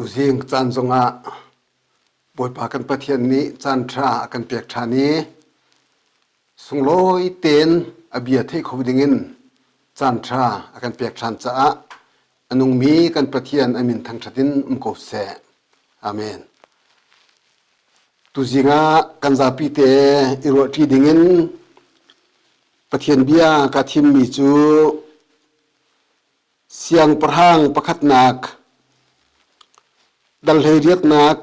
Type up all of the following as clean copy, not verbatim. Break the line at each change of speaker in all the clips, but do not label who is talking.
Tuzing caan zongah Bawipa kan Pathian nih caan ṭha a kan pek ṭhan i sunglawi tein a bia theih kho dingin caan ṭha a kan pek ṭhan caah a nungmi kan Pathian a min thangṭhat in um ko seh. Amen. Tuzing ah kan zapi te i ruahṭi dingin Pathian bia ka thimmi cu Siangpahrang pakhatnak, dal hleiriatnak,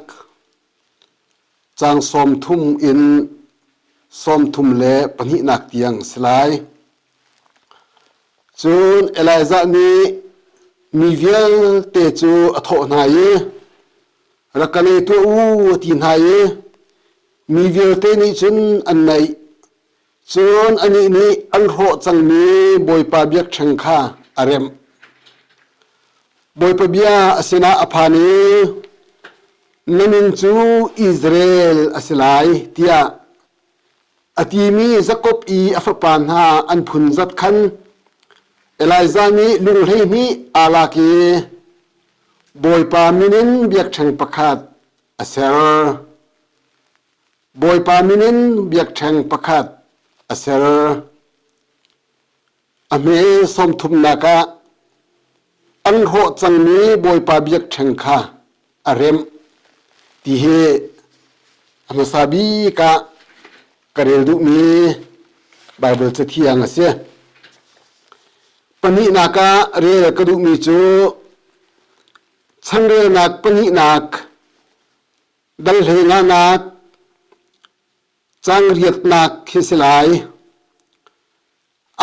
caang 30 in 32 tiang si lai. Cun Elijah nih mi vialte cu a thawh hna i, Rak ka le tuah u, a ti hna i mi vialte nih cun an naih. Cun anih nih an hrawh cangmi Bawipa biakṭheng kha a remh. Bawipa bia a sinah a phan i, Na min cu Israel a si lai, tiah a timi Jakob i a fapa hna an phun zat khan Elijah nih lung 12 aa lak i Bawipa min in biakṭheng pakhat a ser. Bawipa min in biakṭheng pakhat a ser. A hme sawmthumnak ah an hrawh cangmi Bawipa biakṭheng kha a remh ti hi a hmasa bik ah ka rel duhmi Baibal cathiang a si. Pahnihnak ah rel ka duhmi cu changrelnak pahnihnak Dal hleinganak cangriatnak khi si lai.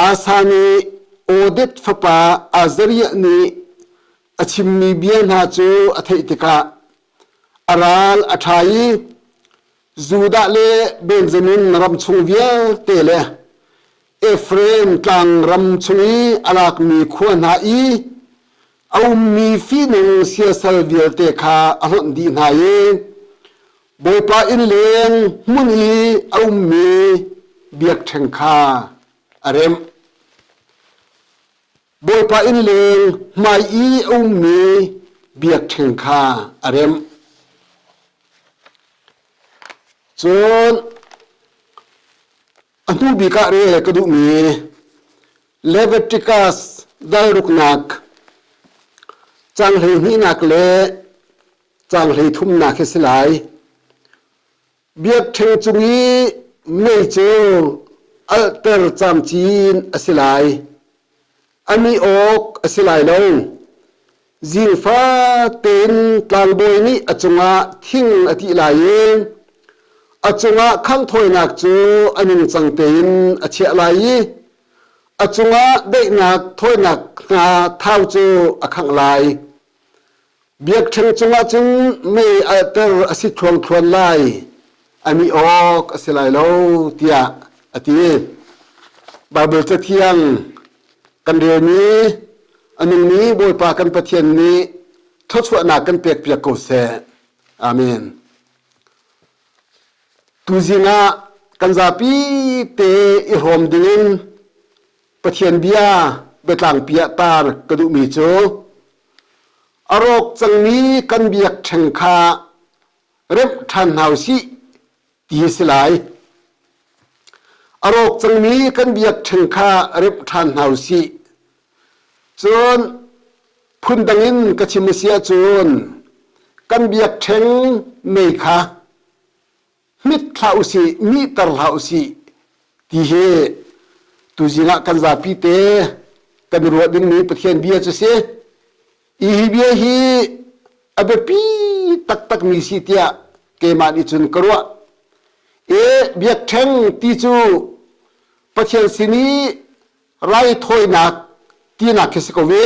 Asa nih Oded fapa Azariah nih a chimmi bia hna cu a theih tikah a ral a ṭha i Judah le Benjamin ram chung vialte le Efraim tlangram chung i a lakmi khua hna i a ummi fihnung siasal vialte kha a hlonh dih hna i Bawipa inn leng hmun i a ummi biakṭheng kha a remh. Bawipa inn leng hmai i a ummi biakṭheng kha a remh. Cun A hnu bik ah rel ka duhmi Leviticus dalruknak caang hleihnihnak le caang hleithumnak hi si lai. Biakṭheng cung i mei cu alhter camcin a si lai. A mih awk a si lai lo. Zingfa tein tlangbawi nih a cungah thing a tih lai i a cungah khanghthawinak cu a ningcang tein a chiah lai i a cungah daihnak thawinak hna thau cu a khangh lai. Biakṭheng cungah cun mei alhter a si thluangthluan lai, a mih awk a si lai lo, tiah a ti. Baibal Cathiang kan relmi a nungmi Bawipa kan Pathian nih thluachuahnak kan pekpiak ko seh. Amen. Tuzing ah kan zapi te i hrawm dingin Pathian bia biatlangpi ah tar ka duhmi cu a rawk cangmi kan biakṭheng kha remh ṭhan hna usih ti a si lai. A rawk cangmi kan biakṭheng kha remh ṭhan hna usih. Cun phundang in ka chim a si ahcun kan biakṭheng mei kha hmit hlah usih, mihter hlah usih ti hi tuzing ah kan zapi te kan i ruah dingmi Pathian bia cu si. Hi bia hi a biapi taktakmi si tiah keimah nih cun ka ruah. E biakṭheng ti cu Pathian sin i raithawinak tinak khi si ko ve.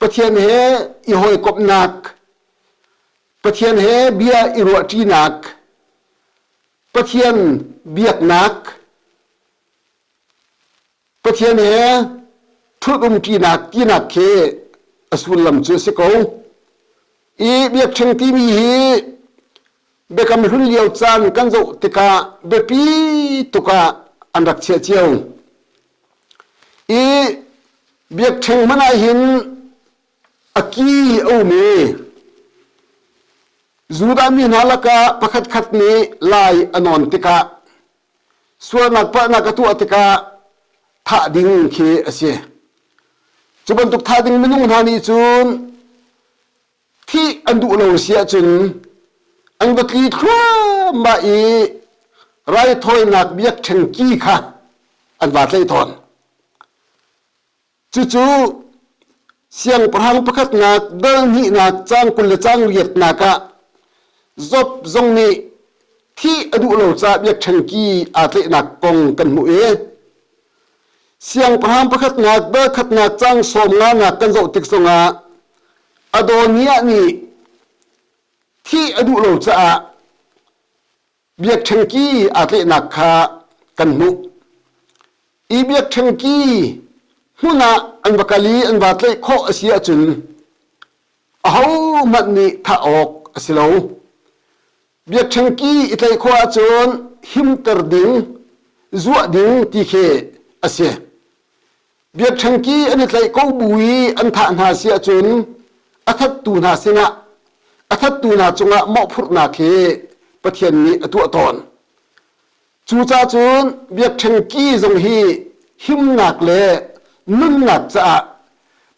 Pathian he i hawikomhnak, Pathian he bia i ruahṭinak, Pathian biaknak, Pathian he ṭhut-umṭinak tinak khi a sullam cu a si ko. I biakṭheng timi hi Biakam Hlun lio caan kan zoh tikah biapi tuk ah an rak chiah cio. I biakṭheng hmanh ah hin a ki a um i. Judah mi hna lakah pakhatkhat nih lai a nawn tikah sualnak palhnak a tuah tikah thah ding khi a si. Cu bantuk thah ding minung hna nih cun thih an duh lo si ahcun an va tli thluahmah i raithawinak biakṭheng ki kha an vaa tlaih tawn. Cucu siangpahrang pakhatnak dal hnihnak caang 20 le caang riatnak ah Job zong nih thih a duh lo caah biakṭheng ki aa tlaihnak kong kan hmuh i siangpahrang pakhatnak dal khatnak caang sawm nganak kan zoh tik zongah Adoniah nih thih a duh lo caah biakṭheng ki aa tlehnak kha kan hmuh. I biakṭheng ki hmun ah an va kal i an va tlaih khawh a si ahcun ahohmanh nih thah awk a si lo. Biakṭheng ki i tlaih khawh ahcun himter ding, zuah ding ti khi a si. Biakṭheng ki an i tlaih ko bu i an thah hna si ahcun a thattu hna sinah a thattu hna cungah mawhphurhnak hi Pathian nih a tuah tawn. Cucaah cun biakṭheng ki zong hi himnak le nunnak caah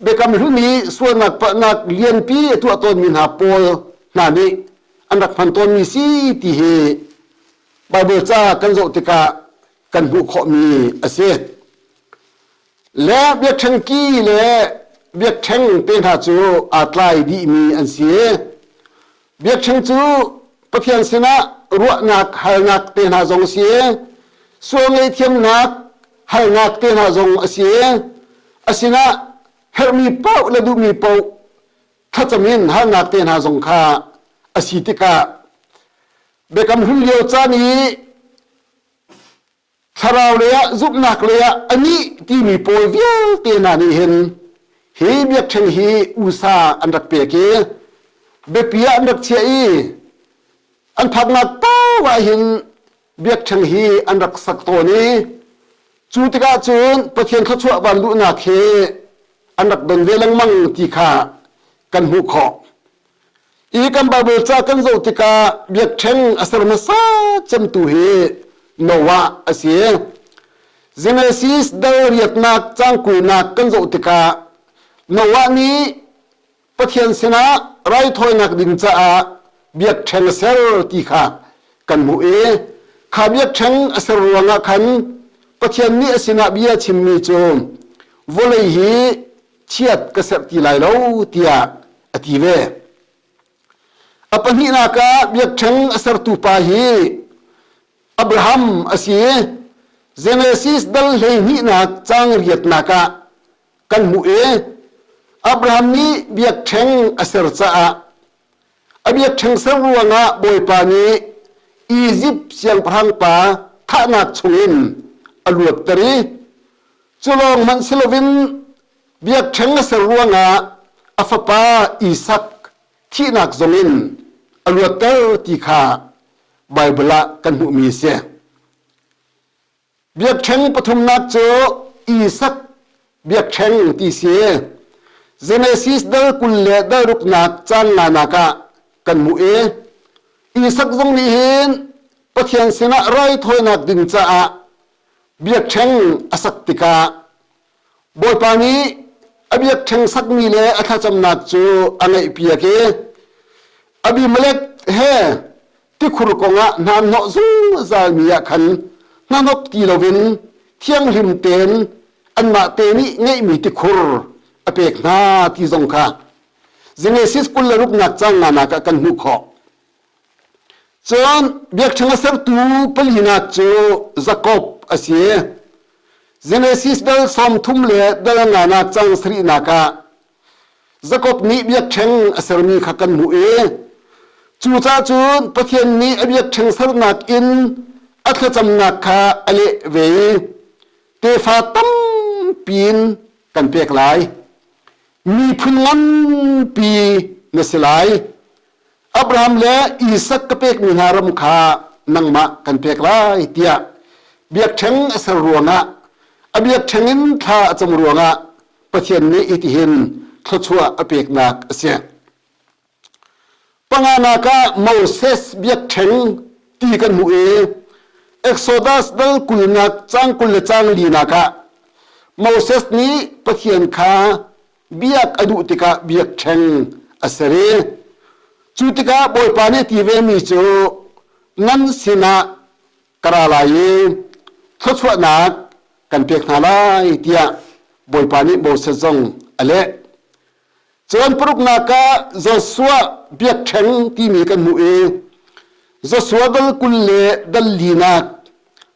Biakam Hlun i sualnak palhnak lianpi a tuah tawnmi hna pawl hna nih an rak hman tawnmi si ti hi Baibal ca kan zoh tikah kan hmuh khawhmi a si. Le biakṭheng ki le biakṭheng te hna cu aa tlai dihmi an si. Biakṭheng cu Pathian sinah ruahnak halnak te hna zong a si. Sual ngaihthiamnak halnak te hna zong a si. A sinah herhmi paoh le duhmi paoh thlacam in halnak te hna zong kha a si tikah Biakam Hlun lio caan i thlarau lei ah zumhnak lei ah anih timi pawl vialte hna nih hin hi biakṭheng hi usa an rak pek i biapi ah an rak chiah i an phaknak paoh ah hin biakṭheng hi an rak sak tawn i cu tikah cun Pathian thluachuah van luhnak hi an rak don ve lengmang ti kha kan hmuh khawh. I kan Bible ca kan zoh tikah biakṭheng a ser hmasa cemtu hi Noah a si. Genesis dal riatnak cang kulnak kan zoh tikah Noah nih Pathian sinah raithawinak ding caah biakṭheng a ser ti kha kan hmuh i kha biakṭheng a ser ruangah khan Pathian nih a sinah bia chimmi cu vawlei hi chiat ka serh ti lai lo tiah a ti ve. A pahnihnak ah biakṭheng a sertu pa hi Abraham a si i Genesis dal hleihnihnak caang riatnak ah kan hmuh i Abraham nih biakṭheng a ser caah a biakṭheng ser ruangah Bawipa nih Izipt siangpahrang pa thahnak chungin a luatter i Cu lawng hmanh si loin biakṭheng a ser ruangah a fapa Isak thihnak zongin a luatter ti kha Baibal ah kan hmuhmi a si. Biakṭheng pathumnak cu Isak biakṭheng ti si. Genesis dal 20 le dal ruknak caan nganak ah kan hmuh i Isak zong nih hin Pathian sinah raithawinak ding caah biakṭheng a sak tikah Bawipa nih a biakṭheng sakmi le a thlacamnak cu a ngaihpiak i Abimelek he tikhur kongah hna hnawh zungzalmi ah khan hnahnok ti loin thianghlim tein anmah te nih ngeihmi tikhur a pek hna ti zong kha Genesis 26 cang nganak ah kan hmuh khawh. Cun biakṭheng a sertu palinak cu Jakob a si. Genesis dal 30 le dal nganak cang sarihnak ah Jakob nih biakṭheng a sermi kha kan hmuh i cucaah cun Pathian nih a biakṭheng sernak in a thlacamnak kha a leh ve i tefa tampi in kan pek lai. Miphun nganpi na si lai. Abraham le Isak ka pekmi hna ram kha nangmah kan pek lai tiah biakṭheng a ser ruangah a biakṭheng in thla a cam ruangah Pathian nih hitihin thluachuah a peknak a si. Panganak ah Moses biakṭheng ti kan hmuh i Exodus dal kulnak caang 20 le caang linak ah Moses nih Pathian kha biak a duh tikah biakṭheng a ser i cu tikah Bawipa nih a ti vemi cu nan sinah ka ra lai i thluachuahnak kan pek hna lai tiah Bawipa nih Moses zong a leh. Cun paruknak ah Joshua biakṭheng timi kan hmuh i Joshua dal 20 le dal linak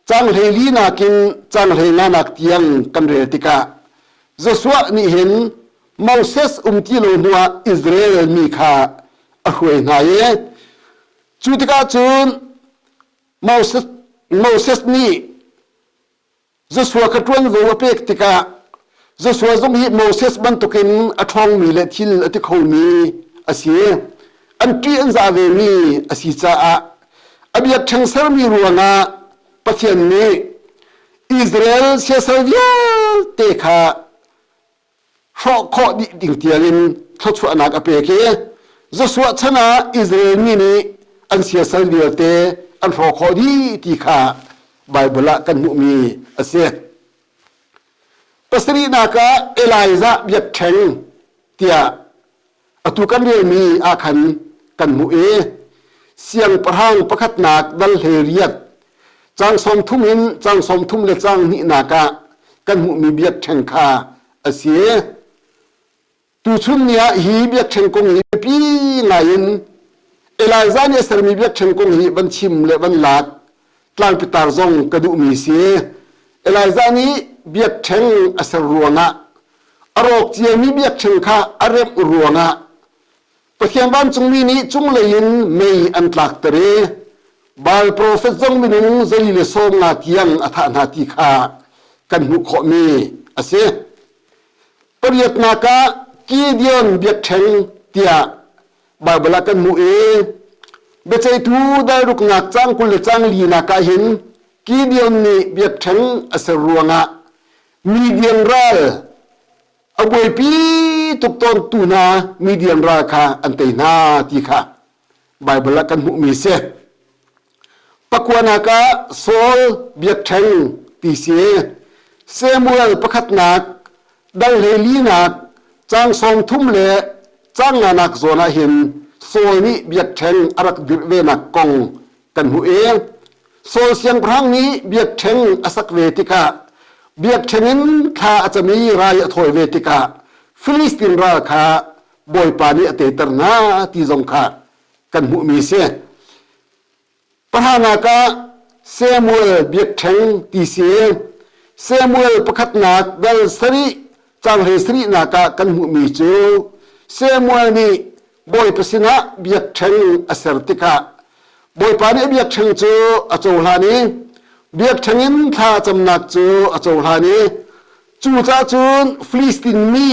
caang 14 in caang 15nak tiang kan rel tikah Joshua nih hin Moses um ti lo hnuah Israel mi kha a hruai hna i cu tikah cun Moses, Moses nih Joshua kha ṭuanvo a pek tikah Joshua zong hi Moses bantukin a ṭhawngmi le thil a ti khomi a si. An ṭih an zah vemi a si caah a biakṭheng sermi ruangah Pathian nih Israel siasal vialte kha hrawh khawh dih ding tiangin thluachuahnak a pek i Joshua chan ah Israel mi nih an siasal vialte an hrawh khawh dih ti kha Baibal ah kan hmuhmi a si. Pasarihnak ah Elijah biakṭheng tiah atu kan relmi ah khan kan hmuh i siangpahrang pakhatnak dal 18 caang 30 in caang 32 ah kan hmuhmi biakṭheng kha a si. Tuchun ni ah hi biakṭheng kong hi biapi ngai in Elijah nih a sermi biakṭheng kong hi van chim le van lak tlangpitar zong ka duhmi si. Elijah nih biakṭheng a ser ruangah a rawk ciami biakṭheng kha a remh ruangah Pathian vancungmi nih cunglei in mei an tlakter i Baal profet zong minung zei le 50 tiang a thah hna ti kha kan hmuh khawhmi a si. Pariatnak ah Gideon biakṭheng tiah Baibal ah kan hmuh i biaceihtu dalruknak caang 20 le caang linak ah hin Gideon nih biakṭheng a ser ruangah Midian ral a buaipi tuk tawntu hna Midian ral kha an tei hna ti kha Baibal ah kan hmuhmi a si. Pakuanak ah Saul biakṭheng ti si. Samuel pakhatnak dal 14nak caang 30 le caang nganak zawn ah hin Saul nih biakṭheng a rak dirh venak kong kan hmuh i Saul siangpahrang nih biakṭheng a sak ve tikah biakṭheng in thla a cam i rai a thawi ve tikah Filistin ral kha Bawipa nih a teter hna ti zong kha kan hmuhmi a si. Pahranak ah Samuel biakṭheng ti si. Samuel pakhatnak dal sarih caang 17nak ah kan hmuhmi cu Samuel nih Bawipa sinah biakṭheng a ser tikah Bawipa nih a biakṭheng cu a cohlan i biakṭheng in thla a camnak cu a cohlan i cucaah cun Filistin mi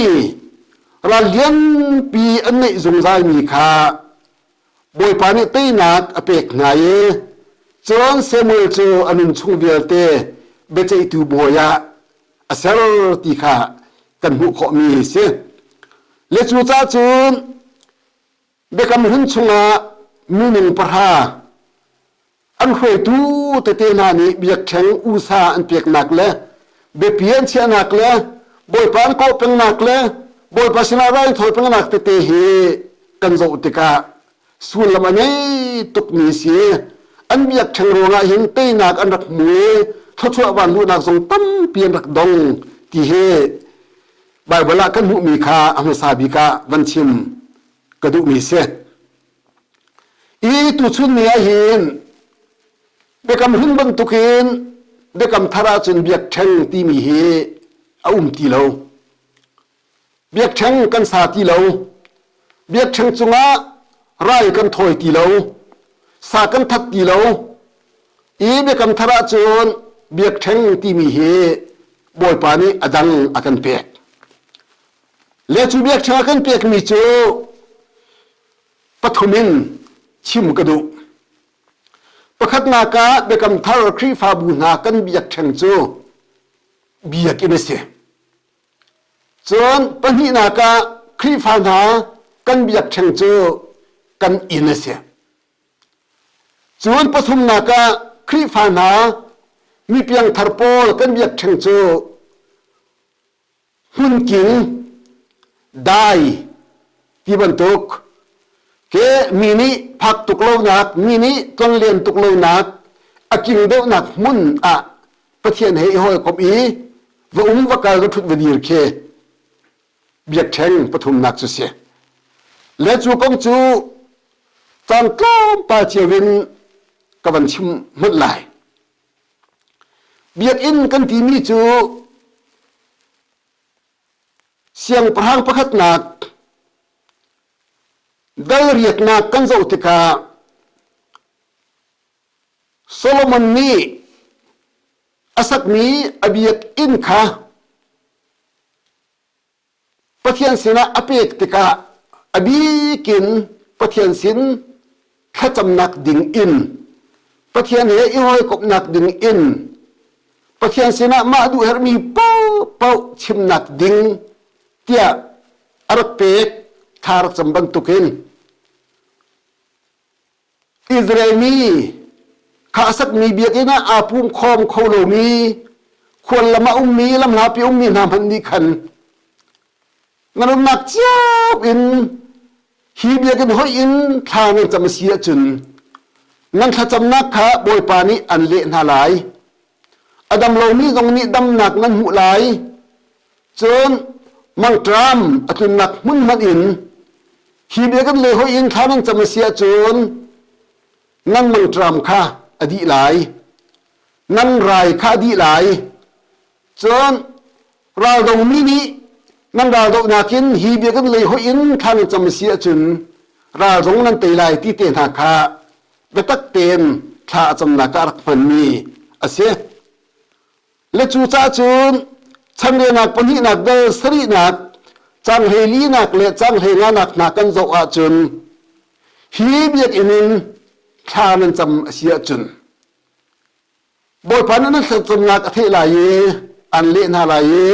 ral lianpi an neih zungzalmi kha Bawipa nih teinak a pek hna i cun Samuel cu a nun chung vialte biaceihtu bawi ah a ser ti kha kan hmuh khawhmi a si. Le cucaah cun Biakam Hlun chungah minung pahra an hruaitu tete hna nih biakṭheng usa an peknak le biapi an chiahnak le Bawipa an kawh pengnak le Bawipa sinah raithawi pengnak tete hi kan zoh tikah sullam a ngei tukmi si. An biakṭheng ruangah hin teinak an rak hmu i thluachuah vanluhnak zong tampi an rak dong ti hi Baibal ah kan hmuhmi kha a hmasa bik ah van chim ka duhmi si. I tuchun ni ah hin Biakam Hlun bantukin Biakam Thar ahcun biakṭheng timi hi a um ti lo. Biakṭheng kan sa ti lo. Biakṭheng cungah rai kan thawi ti lo. Sa kan that ti lo. I Biakam Thar ahcun biakṭheng timi hi Bawipa nih a dang a kan pek. Le cu biakṭheng a kan pekmi cu pathum in chim ka duh. Pakhatnak ah Biakam Thar Khrihfabu hna kan biakṭheng cu biakinn a si. Cun pahnihnak ah Khrihfa hna kan biakṭheng cu. kan inn a si. Cun pathumnak ah Khrihfa hna mi piangthar pawl kan biakṭheng cu hmunking dai ti bantuk ke mi nih phak tuk lonak mi nih tlonlen tuk lonak a king deuhnak hmun ah Pathian he i hawikomh i va um va kal va ṭhut va dir khi biakṭheng pathumnak cu si. Le cu kong cu caan tlawmpal cio in ka van chim hmanh lai. Biakinn kan timi cu siangpahrang pakhatnak dal riatnak kan zoh tikah Solomon nih a sakmi a biakinn kha Pathian sinah a pek tikah a bik in Pathian sin thlacamnak ding in Pathian he i hawikomhnak ding in Pathian sinah mah duh herhmi paohpaoh chimnak ding tiah a rak pek thla rak cam bantukin Israel mi kha a sakmi biakinn ah aa pum khawm kho lomi khuallam a ummi lamhlapi ummi hna hmanh nih khan nan umnak cio in hi biakinn hoih in thla nan cam a si ahcun nan thlacamnak kha Bawipa nih an leh hna lai. A dam lomi zong nih damnak nan hmuh lai. Cun mangṭam a tlunnak hmun hmanh in hi biakinn lei hoih in thla nan cam a si ahcun nan mangṭam kha a dih lai. Nan rai kha a dih lai. Cun raldomi nih nan raldohnak in hi biakinn lei hoih in thla nan cam a si ahcun ral zong nan tei lai ti te hna kha biatak tein thla a camnak ah a rak hmanmi a si. Le cucaah cun chanrelnak pahnihnak dal sarihnak cang hleilinak le cang hleinganak hna kan zoh ahcun hi biakinn in thla nan cam a si ahcun Bawipa nih nan thlacamnak a theih lai i an leh hna lai i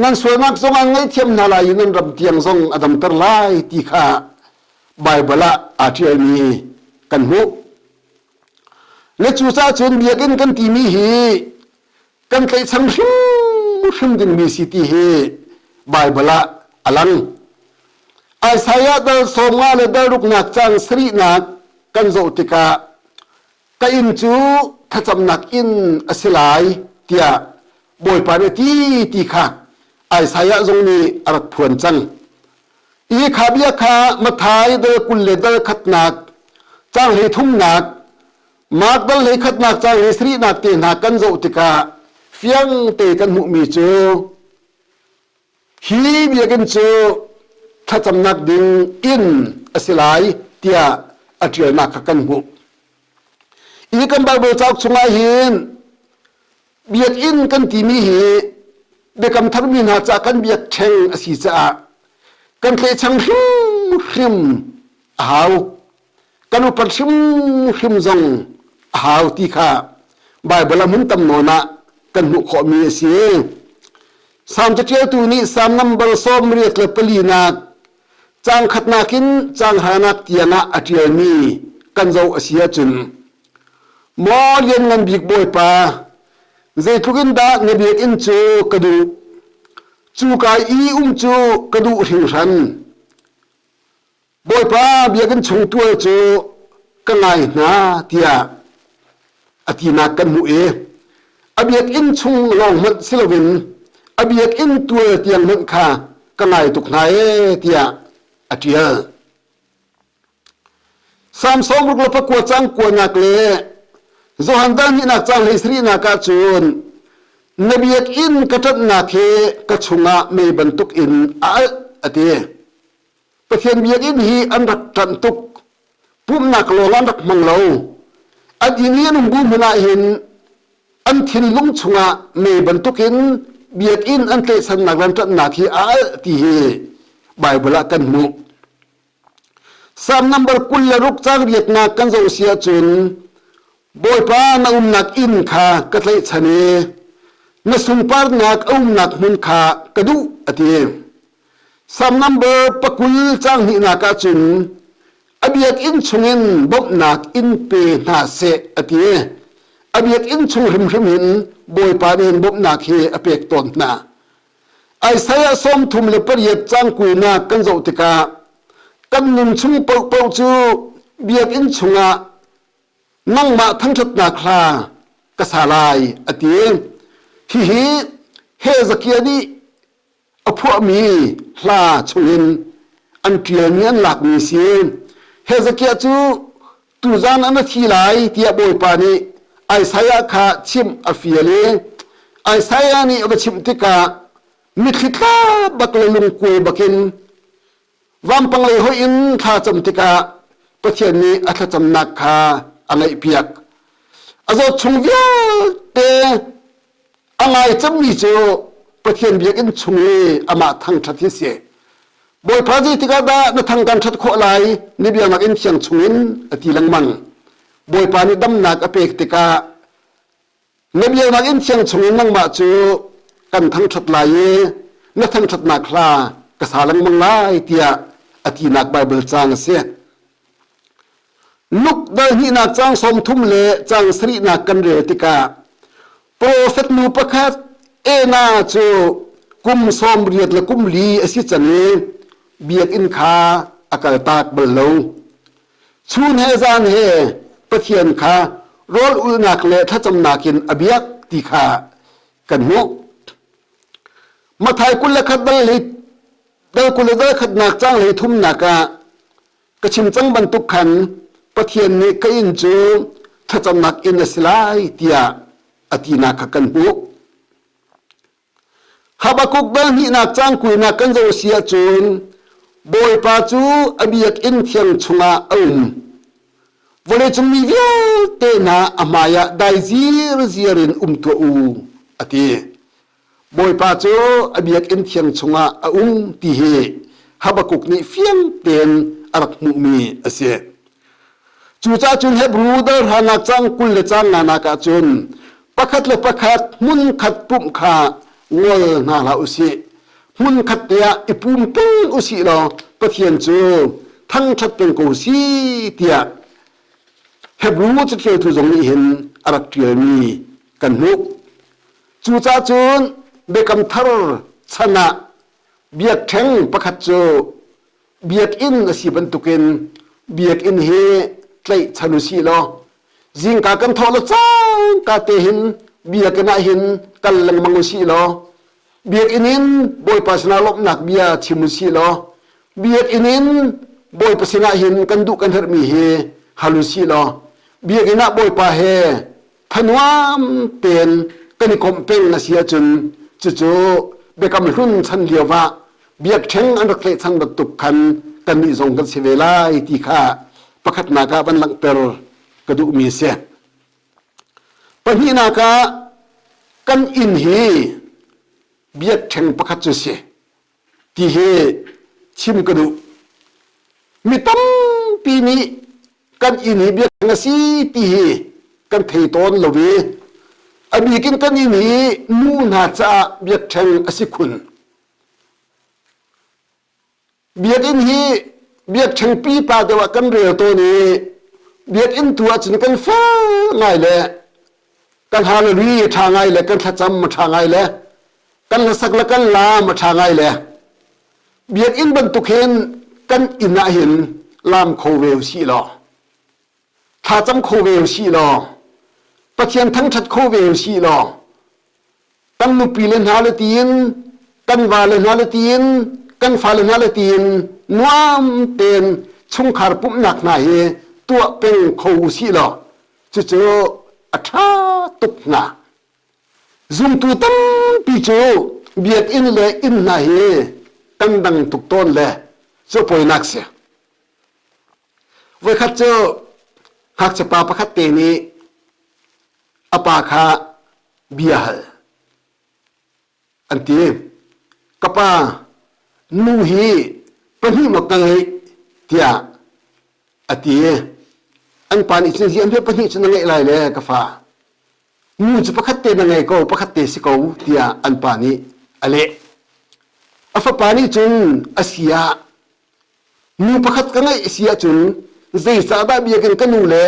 nan sualnak zong an ngaihthiam hna lai i nan ram tiang zong a damter lai ti kha Baibal ah aa ṭialmi kan hmuh. Le cucaah cun biakinn kan timi hi kan tlaihchan hrimhrim dingmi si ti hi Baibal ah a lang. Isaiah dal 50 le dal ruknak cang sarihnak kan zoh tikah ka inn cu thlacamnak inn a si lai tiah Bawipa nih a ti ti kha Isaiah zong nih a rak phuan cang. Hi kha bia kha Matthai dal 20 le dal khatnak, caang hlei thumnak, Mark dal hlei khatnak caang hlei sarihnak te hna kan zoh tikah fiang te kan hmuhmi cu hi biakinn cu thlacamnak ding inn a si lai tiah a ṭialnak kha kan hmuh. Hi kan Baibal cauk chungah hin biakinn kan timi hi biakam tharmi hna caah kan biakṭheng a si caah kan tlaihchan hrimhrim a hau. Kan upat hrimhrim zong a hau ti kha Baibal a hmun tam nawn ah kan hmuh khawhmi a si. Salm caṭialtu nih Salm nambar 84nak caang khatnak in caang hranak tiang ah a ṭialmi kan zoh a si ahcun Maw Lianngan Bik Bawipa, zeitluk in dah na biakinn cu ka duh, cuka i um cu ka duh hringhran. Bawipa biakinn chung tual cu ka ngai hna tiah a tinak kan hmuh i a biakinn chung lawng hmanh si loin a biakinn tual tiang hmanh kha ka ngai tuk hna ee tiah a ṭial. Salm 69 cang kuanak le Johan dal hnihnak cang hlei sarihnak ah cun na biakinn ka ṭanhnak hi ka chungah mei bantuk in a alh a ti. Pathian biakinn hi an rak ṭanh tuk. Pumhnak lawng an rak hmang lo. An inn i an um bu hmanh ah hin an thinlung chungah mei bantukin biakinn an tlaihsannak le an ṭanhnak hi a alh ti hi Baibal ah kan hmuh. Salm number 26 caang riatnak kan zoh si ahcun Bawipa na umnak inn kha ka tlaihchan i na sunparnak a umnak hmun kha ka duh a ti. Salm number 20 caang hnihnak ahcun a. biakinn chungin bawmhnak in pe hna seh a ti. A biakinn chung hrimhrim in Bawipa nih hin bawmhnak hi a pek tawn hna. Isaiah 38 cang 20nak kan zoh tikah kan nun chung paohpaoh cu biakinn chungah nangmah thangṭhatnak hla ka sa lai a ti. Hihi Hezekiah nih a phuahmi hla chungin an ṭialmi an lakmi si. Hezekiah cu tuzan an a thi lai tiah Bawipa nih Isaiah kha chimh a fial i Isaiah nih a va chimh tikah mitthli tla bak le lungkuai bakin vampang lei hoih in thla cam tikah Pathian nih a thlacamnak kha a ngaihpiak. A zawt chung vialte A ngai cangmi cu Pathian biakinn chung i amah thangṭhat hi si. Bawipa zeitik ah dah na thang kan ṭhat khawh lai ni biaknak inn thiang chungin a ti lengmang. Bawipa nih damnak a pek tikah na biaknak inn thiang chungin nangmah cu kan thangṭhat lai i na thangṭhatnak hla ka sa lengmang lai tiah a tinak Baibal caang a si. Luke dal hnihnak caang 30 le caang sarihnak kan rel tikah profet nu pakhat Ena cu kum 80 le kum li a si cang i biakinn kha a kaltak bal lo. Chun he zan he Pathian kha rawl ulnak le thlacamnak in a biak ti kha kan hmuh. Matthai 21 dal dal 20 le dal khatnak caang hlei thumnak ah Ka chim cang bantuk khan Pathian nih ka inn cu thlacamnak inn a si lai tiah a tinak kha kan hmuh. Habakkuk dal hnihnak cang kuinak kan zoh si ahcun Bawipa cu a biakinn thiang chungah a um. Vawleicung mi vialte hna a hmaiah dai zirziar in um tuah u, a ti. Bawipa cu a biakinn thiang chungah a um ti hi Habakkuk nih fiang tein a rak hmuhmi a si. Cucaah cun Hebru dal hranak cang 20 le cang nganak ah cun pakhat le pakhat hmunkhat pumh kha ngol hna hlah u sih. Hmunkhat te ah i pum peng u sih law Pathian cu thangṭhat peng ko si tiah Hebru caṭialtu zong nih hin a rak ṭialmi kan hmuh. Cucaah cun Biakam Thar chan ah biakṭheng pakhat cu biakinn a si bantukin biakinn hi tlaihchan u sih law zingka kan thawh le cangka te hin biakinn ah hin kal lengmang u sih law biakinn in Bawipa sinah lawmhnak bia chim u sih law biakinn in Bawipa sinah hin kan duh kan herhmi hi hal u sih law biakinn ah Bawipa he thanuam tein kan i komh peng a si ahcun cucu biakam hlun chan lio ah biakṭheng an rak tlaihchan bantuk khan kannih zong kan si ve lai ti kha pakhatnak ah van langhter ka duhmi a si. Pahnihnak ah kan inn hi biakṭheng pakhat cu si. ti hi chim ka duh. Mi tampi nih kan inn hi biakinn a si ti hi kan thei tawn lo i a bik in kan inn hi nu hna caah biakṭheng a si khun. Biakinn hi biakṭheng pipa deuh ah kan rel tawn i biakinn tu ahcun kan fel ngai le kan hallelujah ṭha ngai le kan thlacam a ṭha ngai le kan hlasak le kan laam a ṭha ngai le biakinn bantuk hin kan inn ah hin laam kho ve usih law thlacam kho ve usih law Pathian thangṭhat kho ve usih law kan nupi le hna le tiin kan va le hna le tiin kan fale hna le tiin nuam tein chungkhar pumhnak hna hi tuah peng kho usih law cucu a ṭha tuk hnga. Zumtu tampi cu biakinn le inn hna hi kan dang tuk tawn le cu poinak si. Voikhat cu ngakchia pa pakhat te nih a pa kha bia hal. An ti. Ka pa, nu hi pahnih maw ka ngeih tiah a ti. An pa nih cun hi an pahnih cu na ngeih lai le ka fa. Nu cu pakhat te na ngei ko, pakhat te si ko tiah an pa nih a leh. A fapa nih cun a si ah nu pakhat ka ngeih a si ahcun Zeicahdah biakinn ka nu le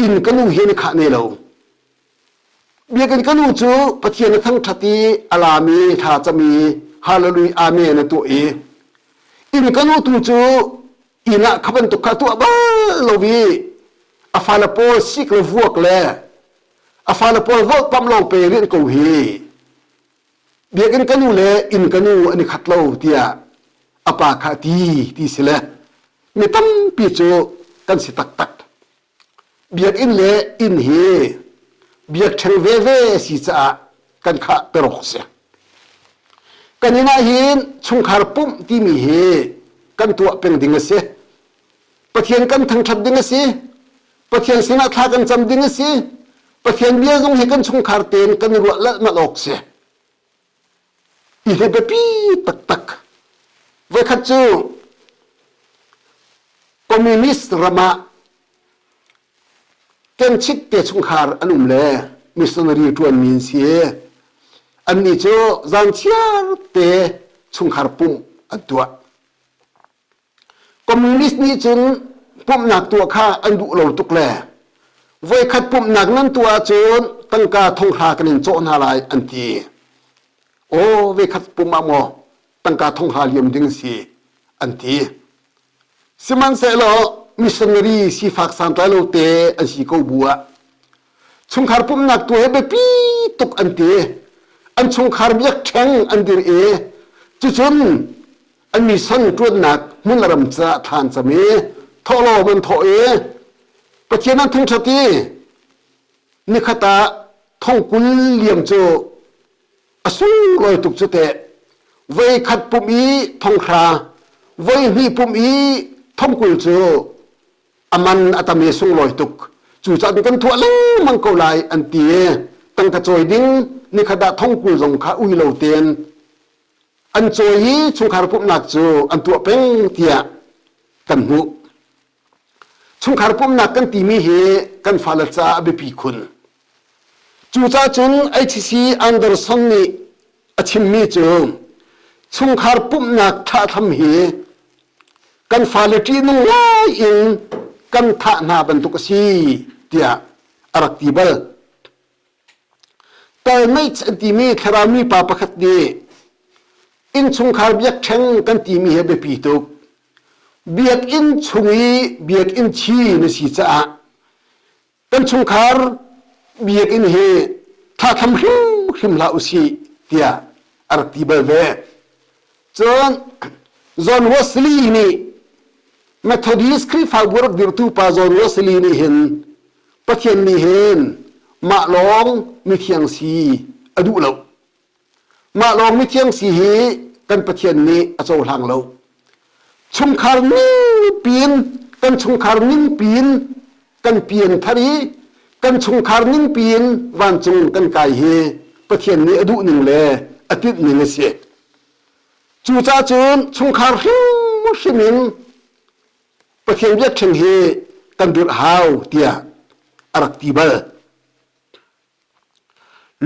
inn ka nu hi an i khah ne lo? Biakinn ka nu cu Pathian a thangṭhat i a laam i thla cam i Hallelujah Amen a tuah i inn ka nu tu cu inn ah kha bantuk kha tuah bal lo i a fale pawl sik le vuak le a fale pawl volhpamh lawng pe rian ko hi biakinn ka nu le inn ka nu an i khat lo tiah a pa kha a ti ti si le mi tampi cu kan si taktak. Biakinn le inn hi biakṭheng veve a si caah kan khah terok a si. Kan inn ah hin chungkhar pumh timi hi kan tuah peng ding a si. Pathian kan thangṭhat ding a si. Pathian sinah thla kan cam ding a si. Pathian bia zong hi kan chungkhar tein kan i ruah lalhmalh awk si. Hi hi biapi taktak. Voikhat cu communist ram ah Kenchit te chungkhar an um le missionary ṭuanmi an si. Annih cu zanchiar te chungkhar pumh an tuah. Communist nih cun pumhnak tuah kha an duh lo tuk le voikhat pumhnak nan tuah ahcun tangka thonghra kan in cawh hna lai an ti. Aw voikhat pumh ah maw tangka thonghra liam ding si an ti. Sihmanhsehlaw missionary sifak santlai lo te an si ko bu ah chungkhar pumhnak tu he biapi tuk an ti. An chungkhar biakṭheng an dir i cucun an mission ṭuannak hmun le ram caah thla an cam i thawhlawm an thawh i Pathian an thangṭhat i nikhat ah thongkul liam cu a sunglawi tuk cu teh voikhat pumh i thonghra voihnih pumh i thongkul cu a man a tam i sunglawi tuk cucaah kan thuah lengmang ko lai an ti i tangka cawi ding nikhat ah thongkul zong kha ui lo tein an cawi i chungkhar pumhnak cu an tuah peng tiah kan hmuh. Chungkhar pumhnak kan timi hi kan fale caah a biapi khun. Cucaah cun HC Anderson nih a chimmi cu chungkhar pumhnak thlahthlam hi kan fale ṭihnung ngai in kan thah hna bantuk a si tiah a rak ti bal. Talmage an timi thlarau mipa pakhat nih innchungkhar biakṭheng kan timi hi a biapi tuk. Biakinn chung i biakinn chi na si caah kan chungkhar biakinn hi thlathlam hrimhrim hlah usih tiah a rak ti bal ve. Cun John Wesley nih Methodist Khrihfabu rak dirhtu pa John Wesley nih hin Pathian nih hin mah lawng mithiang si a duh lo. Mah lawng mithiang si hi kan Pathian nih a cohlang lo. Chungkhar ningpiin kan chungkhar ningpiin kan pian thar i kan chungkhar ningpiin vancung kan kai hi Pathian nih a duh ning le a tinh ning a si. Cucaah cun chungkhar hrimhrim in Pathian biakṭheng hi kan dirh hau tiah a rak ti bal.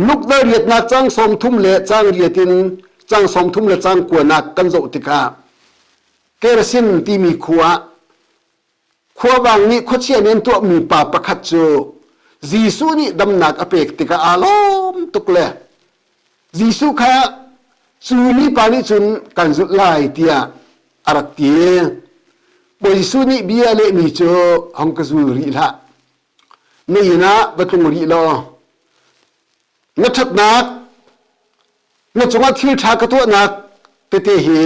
Lukdal riatnak cang 30 le cang riat in cang 30 le cang kuanak kan zoh tikah Kersin timi khua ah khuavang nih khuachia nih an tuahmi pa pakhat cu Jesuh nih damnak a pek tikah aa lawm tuk le Jesuh kha cu mipa nih cun kan zulh lai tiah a rak ti. Bawi Jesuh nih bia a lehmi cu hong ka zul rih hlah. Na inn ah va tlung rih law na ṭhatnak na cungah thil ṭha ka tuahnak tete hi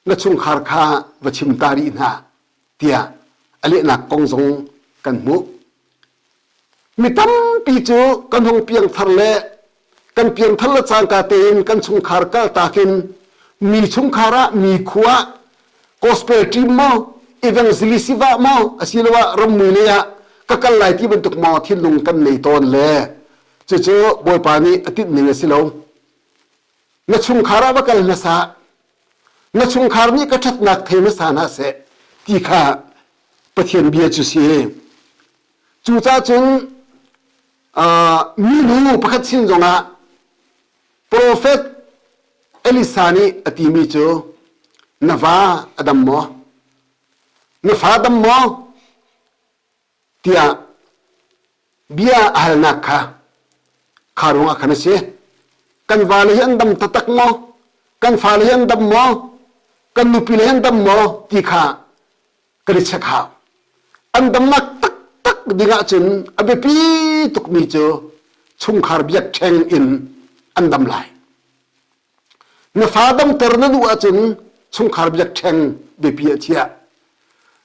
na chungkhar kha va chim ta rih hna tiah a lehnak kong zong kan hmuh. Mi tampi cu kan hung piangthar le kan piangthar le cangka tein kan chungkhar kaltak in mi chungkhar ah mi khua ah gospel team maw evangelist va maw asiloah rammui lei ah ka kal lai ti bantuk maw thinlung kan nei tawn le cucu Bawipa nih a tinh ning a si lo. Na chungkhar ah va kal hmasa na chungkhar nih ka ṭhatnak thei hmasa hna seh ti kha Pathian bia cu si. Cucaah cun minu pakhat sin zongah profet Elisa nih a timi cu na va a dam maw? Na fa dam maw? tiah bia a halnak kha kha ruangah khan a si. Kan vale hi an dam taktak maw? Kan fale hi an dam maw? Kan nupile hi an dam maw? ti kha kan i check hau. An damnak taktak ding ahcun a biapi tukmi cu chungkhar biakṭheng in an dam lai. Na fa damter na duh ahcun chungkhar biakṭheng biapi a chiah.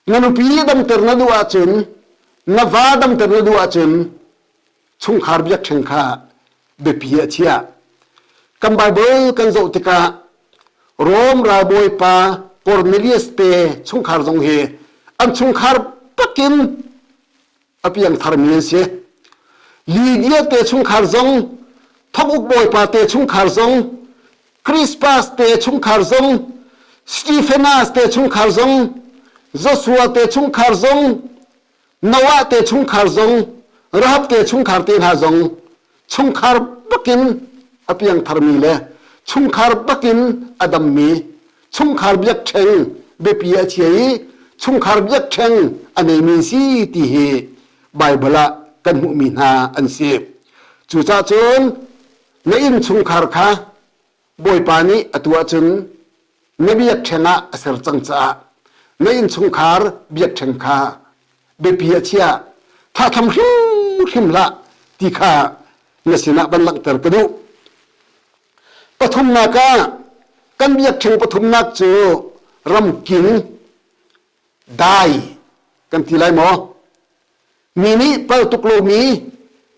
Na nupi damter na duh ahcun, na va damter na duh ahcun chungkhar biakṭheng kha biapi a chiah. Kan Bible kan zoh tikah Rom ralbawipa Cornelius te chungkhar zong hi an chungkhar pakin a piangtharmi an si. Lydia te chungkhar zong, thonguk bawipa te chungkhar zong, Crispus te chungkhar zong, Stephanas te chungkhar zong, Joshua te chungkhar zong, Noah te chungkhar zong, Rahab te chungkhar te hna zong chungkhar bakin a piangtharmi le chungkhar bakin a dammi chungkhar biakṭheng biapi a chia i chungkhar biakṭheng a neimi si ti hi Baibal ah kan hmuhmi hna an si. Cucaah cun na innchungkhar kha Bawipa nih atu ahcun na biakṭheng ah a ser cang caah na innchungkhar biakṭheng kha biapi a chia thlathlam hrimhrim hlah ti kha na sinah van langhter ka duh. Pathumnak ah kan biakṭheng pathumnak cu ramking dai kan ti lai maw? Mi nih pal tuk lomi,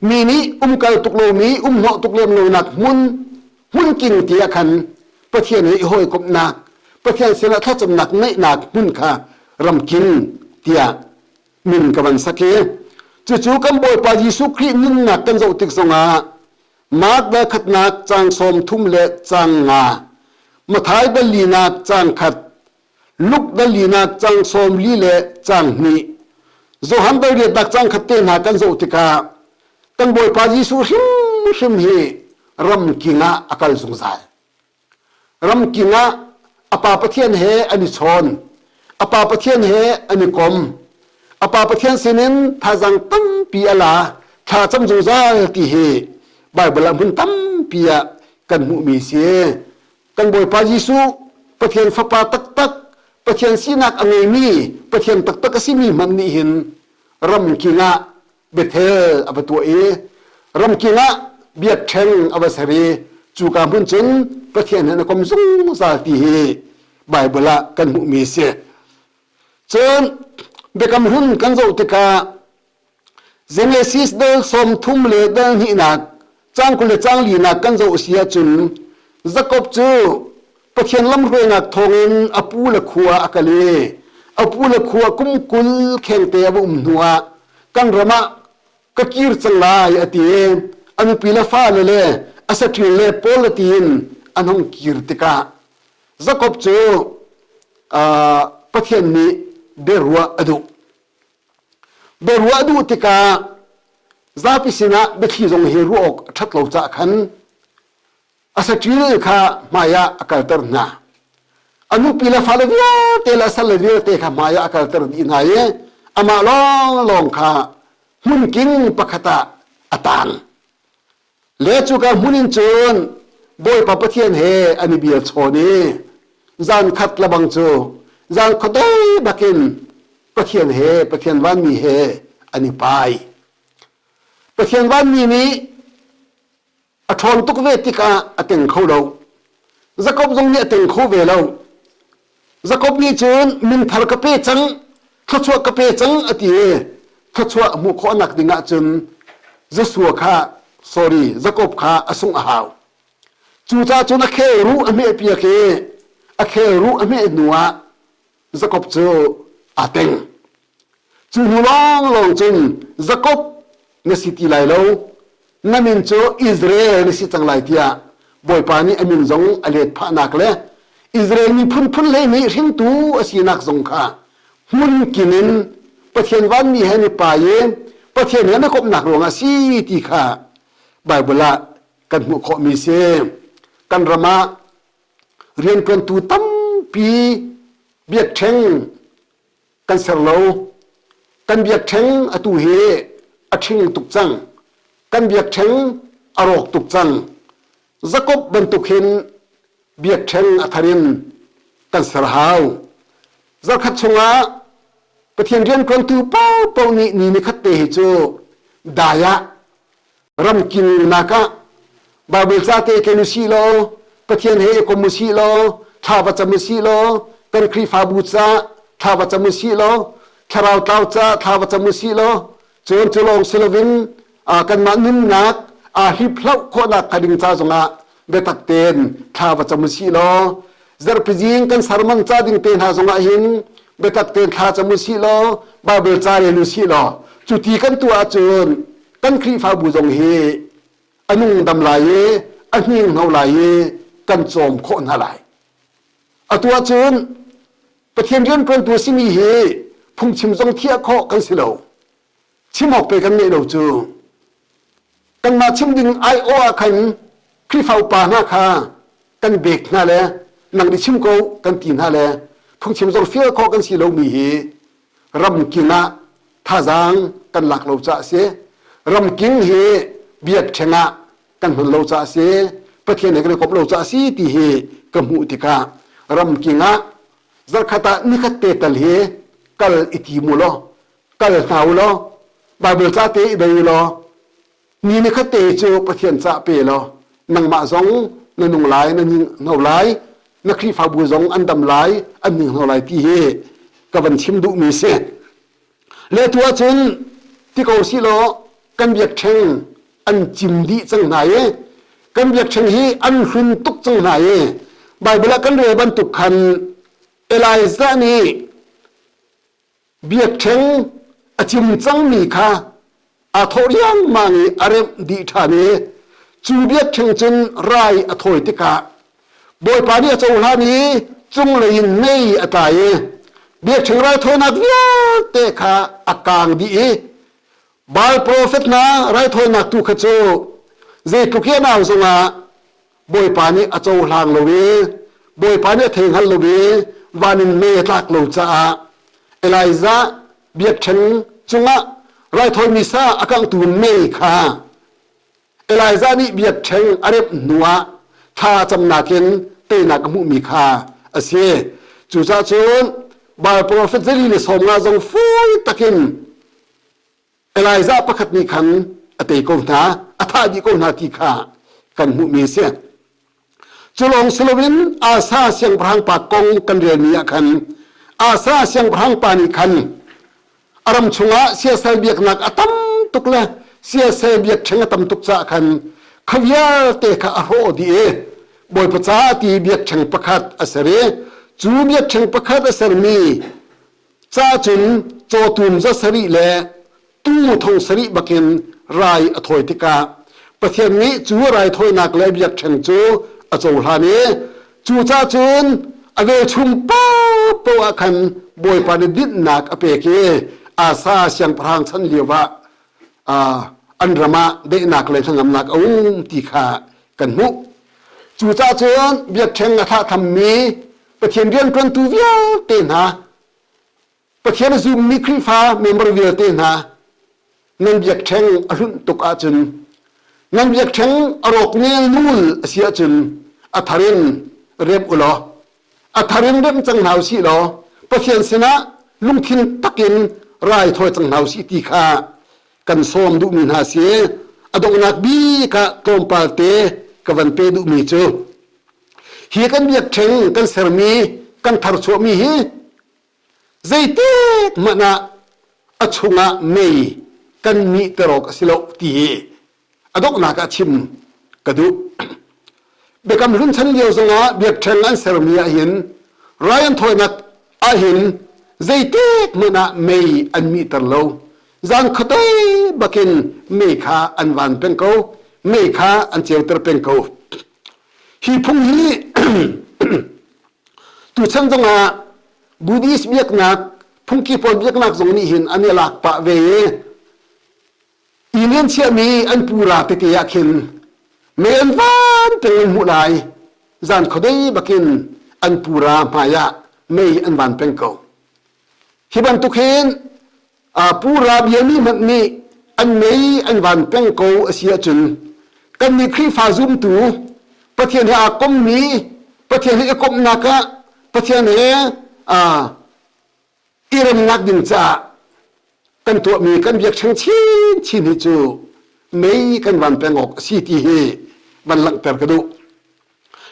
mi nih umkal tuk lomi, umhnawh tuk lem lonak hmun hmunking ti ah khan Pathian he i hawikomhnak, Pathian sinah thlacamnak ngeihnak hmun kha ramking tiah min ka van sak i cucu kan Bawipa Jesuh Khrih nunnak kan zoh tik zongah Mark dal khatnak caang 30 le caang nga, Matthai dal linak caang khat, Luke dal linak caang 40 le caang hnih, Johan dal riatnak caang khat te hna kan zoh tikah kan Bawipa Jesuh hrimhrim hi ramking ah a kal zungzal. Ramking ah a Pa Pathian he an i chawn. A Pa Pathian he an i kom. A Pa Pathian sinin thazaang tampi a la, thla cam zungzal ti hi Baibal ah hmun tampi ah kan hmuhmi si. Kan Bawipa Jesuh Pathian Fapa taktak, Pathian sinak a ngeimi, Pathian taktak a simi hmanh nih hin ramking ah Bethel a va tuah i ramking ah biakṭheng a va ser i cuka hmun cun Pathian he na kom zungzal ti hi Baibal ah kan hmuhmi a si. Cun Biakam Hlun kan zoh tikah Genesis dal 30 le dal hnihnak cang 20 le cang linak kan zoh si ahcun Jakob cu Pathian lamhruainak thawngin a pu le khua a kal i a pu le khua kum 20 khengte a va um hnuah kan ram ah ka kir cang lai a ti i a nupi le fale le a saṭil le pawl le tiin an hung kir tikah Jakob cu Pathian nih biaruah a duh. Biaruah a duh tikah zapi sinah biathli zong hi ruah awk a ṭhat lo caah khan A saṭil kha hmaiah a kalter hna. A nupi le fale vialte le a salle vialte kha hmaiah a kalter dih hna i amah lawnglawng kha hmunking pakhat ah a tang. Le cuka hmun in cun Bawipa Pathian he an i bia chawn i zan khat lebang cu zan khuadei bakin Pathian he Pathian vanmi he an i pai. Pathian vanmi nih A ṭhawn tuk ve tikah a teng kho lo. Jakob zong nih a teng kho ve lo. Jakob nih cun minthar ka pe cang, thluachuah ka pe cang a ti i thluachuah hmuh khawhnak ding ahcun Joshua kha sorry Jakob kha a sungh a hau. Cucaah cun a khel ruh a hmehpiak i a khel ruh a hmeh hnuah Jakob cu aa teng. Cu hnu lawnglawng cun Jakob na si ti lai lo, na min cu Israel na si cang lai tiah Bawipa nih a min zong a let phahnak le Israel miphun phun 12 hringtu a sinak zong kha hmunkim in Pathian vanmi he ni pa i Pathian he na komhnak ruangah a si ti kha Baibal ah kan hmuh khawhmi si. Kan ram ah rianṭuantu tampi biakṭheng. kan ser lo. Kan biakṭheng atu hi a ṭhing tuk cang. Kan biakṭheng a rawk tuk cang. Jakob bantuk hin biakṭheng a thar in kan ser hau. Zarkhat chungah Pathian rianṭuantu paohpaoh nih ni nikhat te hi cu dai ah ramkilnak ah Baibal ca te ken usih law Pathian he i kom usih law thla va cam usih law kan Khrihfabu ca thla va cam usih law thlarau tlau ca thla va cam usih law cun cu lawng si loin kanmah nunnak aa hliphloh khawhnak hnga ding ca zongah biatak tein thla va cam usih law zarhpi zing kan sermon ca ding te hna zongah hin biatak tein thla cam usih law Baibal ca rel usih law cu ti kan tuah ahcun kan Khrihfabu zong hi a nung dam lai i a hninghno lai i kan cawm khawh hna lai. Atu ahcun Pathian rianṭuantu a simi hi phungchim zong thiah khawh kan si lo. Chim awk pe kan ngeih lo cu. Kanmah chim ding aiawh ah khan Khrihfa upa hna kha kan bek hna le nang nih chim ko kan ti hna le phungchim zong fial khawh kan si lomi hi ramking ah thazaang kan lak lo caah a si. Ramking hi biakṭheng ah kan hman lo caah a si. Pathian he kan i komh lo caah a si ti hi ka hmuh tikah ramking ah zarkhat ah nikhat te tal hi kal i tim u law kal hna u law Baibal ca te i bei u law ni nikhat te cu Pathian ca pe law nangmah zong na nung lai na hno lai na Khrihfabu zong an dam lai an ning hno lai ti hi ka van chim duhmi si. Le tu ahcun ti ko si law kan biakṭheng an cim dih cang hna i kan biakṭheng hi an hlun tuk cang hna i Baibal ah kan rel bantuk khan Elijah nih Biakṭheng a cim cangmi kha aa thawh riangmang i a remh dih ṭhan i cu biakṭheng cun rai a thawi tikah Bawipa nih a cohlan i cunglei in mei a tla i biakṭheng raithawinak vialte kha a kaang dih i Baal profet hna raithawinak tu kha cu zeitluk i a nau zongah Bawipa nih a cohlang lo i Bawipa nih a thei hngal lo i van in mei a tlak lo caah Elijah biakṭheng cungah raithawimi sa a kanghtu mei kha Elijah nih biakṭheng a remh hnuah thla camnak in teinak a hmuhmi kha a si. Cucaah cun Baal profet zali le 50 zong fawi takin Elijah pakhat nih khan a tei ko hna, a thah dih ko hna ti kha kan hmuhmi a si. Cu lawng si loin Asa siangpahrang pa kong kan relmi ah khan Asa siangpahrang pa nih khan a ram chungah siasal biaknak a tam tuk le siasal biakṭheng a tam tuk caah khan kha vialte kha a hrawh dih i Bawipa caah ti biakṭheng pakhat a ser i cu biakṭheng pakhat a sermi Ca cun cawtum za sarih le tuu thong sarih bakin rai a thawi tikah Pathian nih cu raithawinak le biakṭheng cu a cohlan i cucaah cun a velchum paohpaoh ah khan Bawipa nih dinhnak a pek i Asa siangpahrang chan lioah an ram ah daihnak le hnangamnak a um ti kha kan hmuh. Cucaah cun biakṭheng a thlah thammi Pathian rianṭuantu vialte hna, Pathian a zummi Khrihfa member vialte hna, nan biakṭheng a hlunh tuk ahcun, nan biakṭheng a rawk nelnul a si ahcun a thar in remh u law, a thar in remh cang hna usih law, Pathian sinah lungthin takin raithawi cang hna usih ti kha kan sawm duhmi hna si. A donghnak bik ah tlawmpal te ka van pe duhmi cu hi kan biakṭheng kan sermi kan tharchuahmi hi zeitik hmanh ah a chungah mei kan mih ter awk a si lo ti hi a donghnak ah chim ka duh. Biakam Hlun chan lio zongah biakṭheng an sermi ahhin rai an thawinak ahhin zeitik hmanh ah mei an mihter lo. Zan khuate bakin mei kha an van peng ko, mei kha an ceuter peng ko. Hi phung hi tuchan zongah Buddhist biaknak phungki pawl biaknak zong nih hin an i lak pah ve i inn an chiahmi an pura tete ah khin mei an van peng in hmuh lai zan khuadei bakin an pura hmai ah mei an van peng ko. Hi bantuk hin Pu Rabiami hmanh nih an mei an van peng ko a si ahcun kannih Khrihfa zumtu Pathian he aa kommi Pathian he i komhnak ah Pathian he i remnak ding caah kan tuahmi kan biakṭheng chinchin hi cu mei kan van peng awk a si ti hi van langhter ka duh.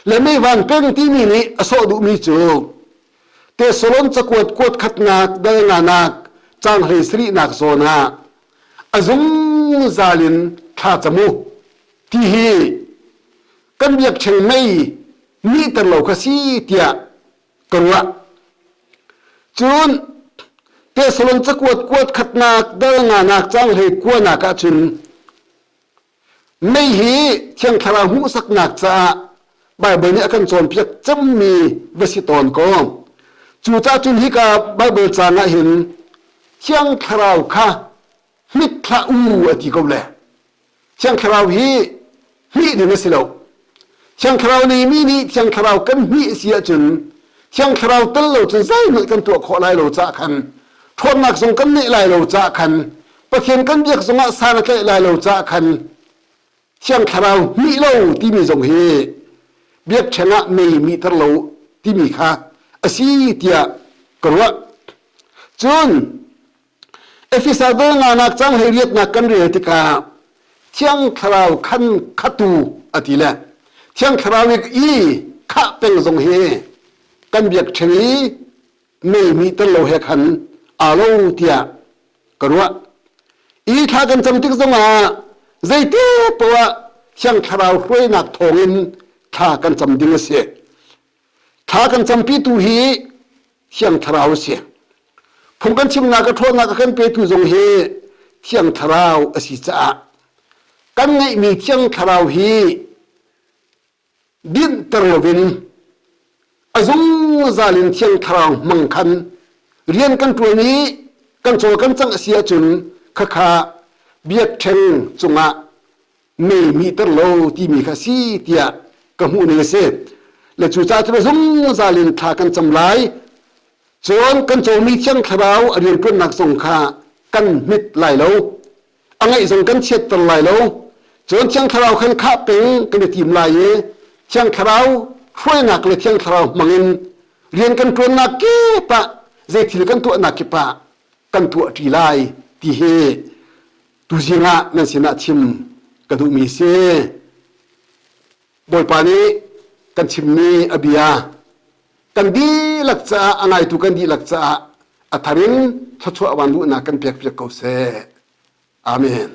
Le mei van peng timi nih a sawh duhmi cu Tesalon cakuat kuat khatnak dal nganak caang hlei sarihnak zawn ah a zungzal in thla cam u ti hi kan biakṭheng mei mihter lo kha si tiah ka ruah. Cun Tesalon cakuat kuat khatnak dal nganak caang hlei kuanak ahcun Mei hi Thiang Thlarau hmuhsaknak caah Baibal nih a kan cawnpiak cemmi va si tawn kaw cucaah cun hika Baibal caan ah hin Thiang Thlarau kha hmit hlah u a ti ko le Thiang Thlarau hi hmih ding a si lo. Thiang Thlarau neimi nih Thiang Thlarau kan hmih a si ahcun Thiang Thlarau tel lo cun zeihmanh kan tuah khawh lai lo caah khan ṭhawnnak zong kan neih lai lo caah khan Pathian kan biak zongah san a tlaih lai lo caah khan Thiang Thlarau hmih lo timi zong hi biakṭheng ah mei mihter lo timi kha a si tiah ka ruah. Cun Efesa nganak cang hlei riatnak kan rel tikah Thiang Thlarau khan khatu a ti le Thiang Thlarau i khah peng zong hi kan biakṭheng i mei mihter lo he khan aa lo tiah ka ruah. I thla kan cam tik zongah zeiti poah Thiang Thlarau hruainak thawngin thla kan cam ding a si. Thla kan campitu hi Thiang Thlarau a si. Phung kan chimnak a ṭhawnnak a kan petu zong hi Thiang Thlarau a si caah kan ngeihmi Thiang Thlarau hi dinhter loin a zungzal in Thiang Thlarau hmang khan rian kan ṭuan i kan cawl kan cangh a si ahcun khakha biakṭheng cungah mei mihter lo timi kha si tiah ka hmuh ning a si. Le cucaah cun zungzal in thla kan cam lai. Cun kan cawmi Thiang Thlarau a rianṭuannak zong kha kan hmit lai lo. A ngaih zong kan chiatter lai lo. Cun Thiang Thlarau khan khah peng kan i tim lai i Thiang Thlarau hruainak le Thiang Thlarau hmangin rian kan ṭuannak kip ah zeithil kan tuahnak kip ah kan tuah ṭi lai ti hi tuzing ah nan sinah chim ka duhmi si. Bawipa nih kan chimmi a bia kan dihlak caah a ngaitu kan dihlak caah a thar in thluachuah van luhnak kan pek piak ko seh. Amen.